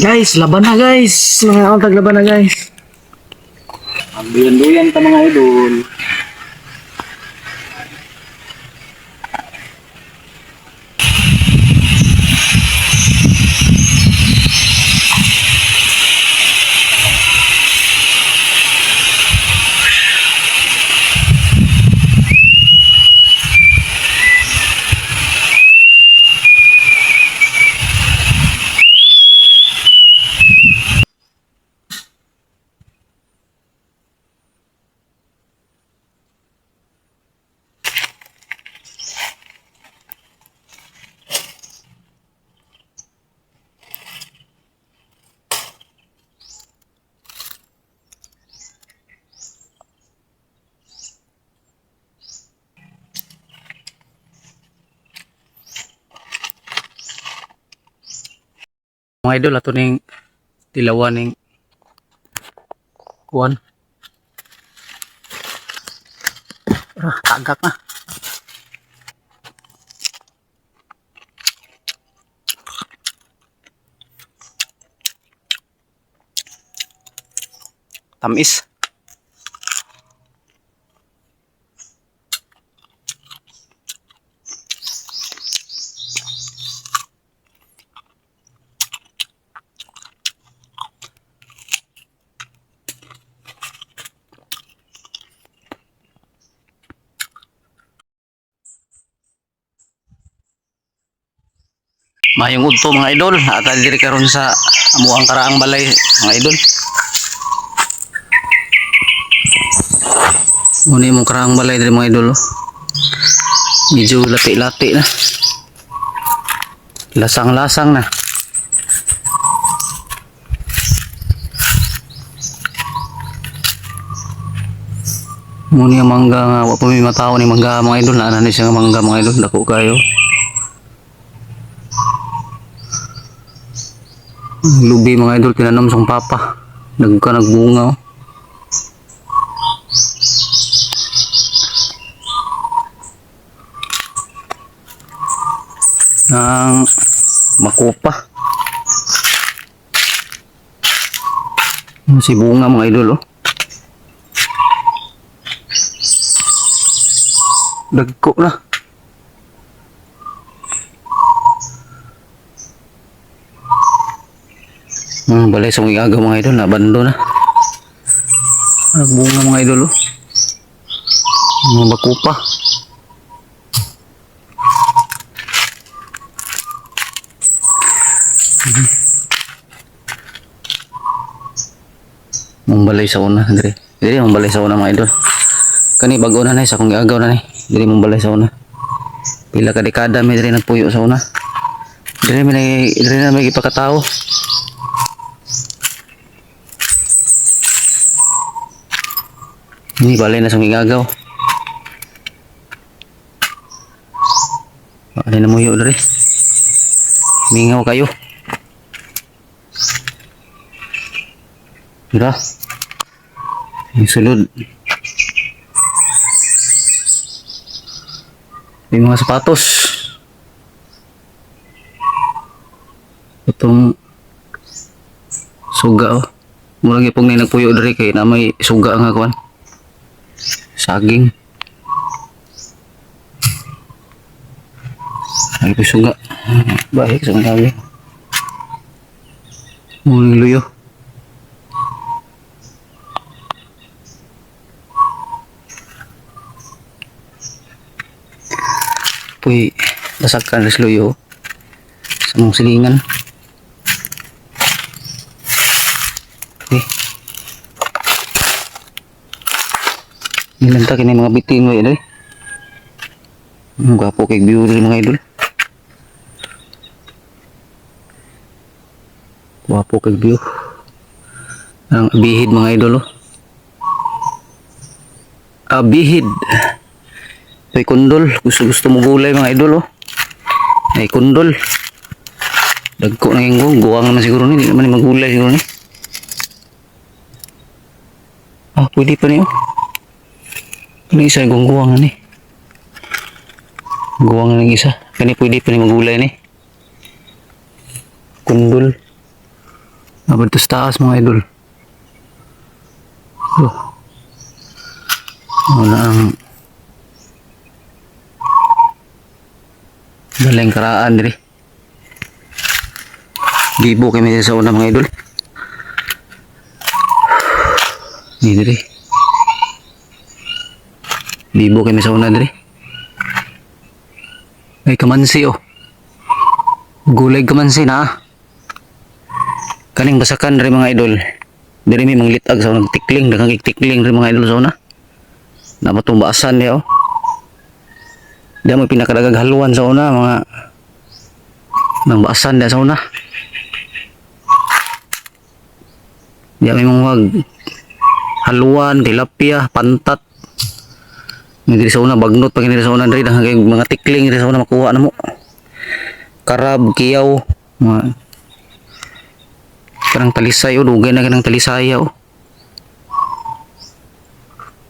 Guys, laban na guys. Mga tag laban na guys. Magduyan-duyan ta mga idol. Mga idol, ato ning tilawan ning kuan. Ah, tagak na. Tamis. Mayong udto mga idol, at diri karon sa amuang karaang balay mga idol. Muna imong karaang balay diri mga idol. Oh. Medyo lati-lati na. Lasang-lasang na. Muna yung mangga nga, wa pa may matao ni mangga mga idol. Naanan ni siya nga mangga mga idol, dako kayo. Ang lubi mga idol, tinanom sa papa. Nagka nagbunga oh. Ng makupa. Ang si bunga mga idol oh. Dagko na. Balay sa mga agaw mga idol, nabando na. Nagbunga mga idol oh. Mga bakupa. Mong balay sa una, dire. Dire mong balay sa una mga idol. Kani bago na ni sa akong giagaw na ni. Dire mong balay sa una. Pila ka dekada mi dire nagpuyo sa una. Dire mi dire na may gipakatao. Ni balay na sa gigagaw. Balay na muyo dere. Mingaw kayo. Dira. Yung sulod. May mga sapatos. Itong suga oh. Murag ipong na nagpuyo dere kay na may suga nga kuan. Saging. Ay po suga. Bahik sa mga sabi. Muling luyo. Puy, basag ka na sa luyo. Sa mong silingan. Okay. Nilanta kini mga bitin mo eh. Ang gwapo kay view rin mga idol. Gwapo kay view. Ang abihid mga idol oh. Abihid. May kundol. Gusto gusto mo gulay mga idol oh. May kundol. Dagko na yung guwang naman siguro ni. Hindi naman ni magulay siguro ni. Ah, pwede pa niyo. Ano isa yung guwang ni? Guwang ng isa. Kani pwede pa ni magulay ni. Kundol. Abad to sa taas, mga idol. Oh. Muna ang galing karaan diri. Bibo kami diri sa una, mga idol. Ni diri. Bibo kami sa una diri. Ay, kamansi oh. Gulay kamansi na. Kaning basakan diri, mga idol. Diri mi manglitag sa unang tikling, daghang tikling diri, mga idol, sa una. Naa tong baasan niya oh. Di mo pinakadagag haluan sa una mga nang baasan diya sa una. Di may mga haluan, tilapia, pantat. May diri sa una bagnot pag diri sa una diri daghang kay mga tikling diri sa una makuha na mo. Karab, kiyaw, mga kanang talisay oh, dugay na kanang talisay oh.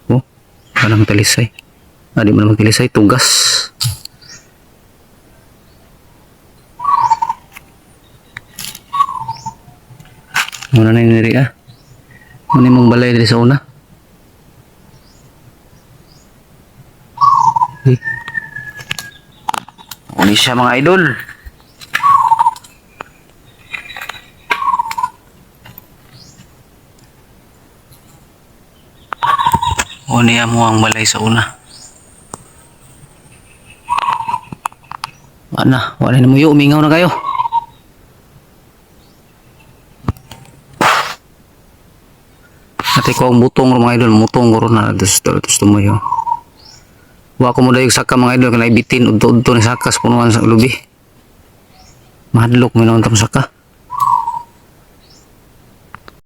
Oh, kanang talisay. Ah, di mo naman talisay, tugas. Muna na yun diri ah. Muna mong balay diri sa una. Eh. Uni siya, mga idol. Uni mo ang balay sa una. Wala na, wala na mo yun, umingaw na kayo. Ate ko ang butong ro, mga idol, mutong ko ro na dus dus tumoy. Wa ko mo dayog saka, mga idol, kanay bitin udto-udto ni saka sa punuan sa lubi. Mahadlok mi naon tong saka.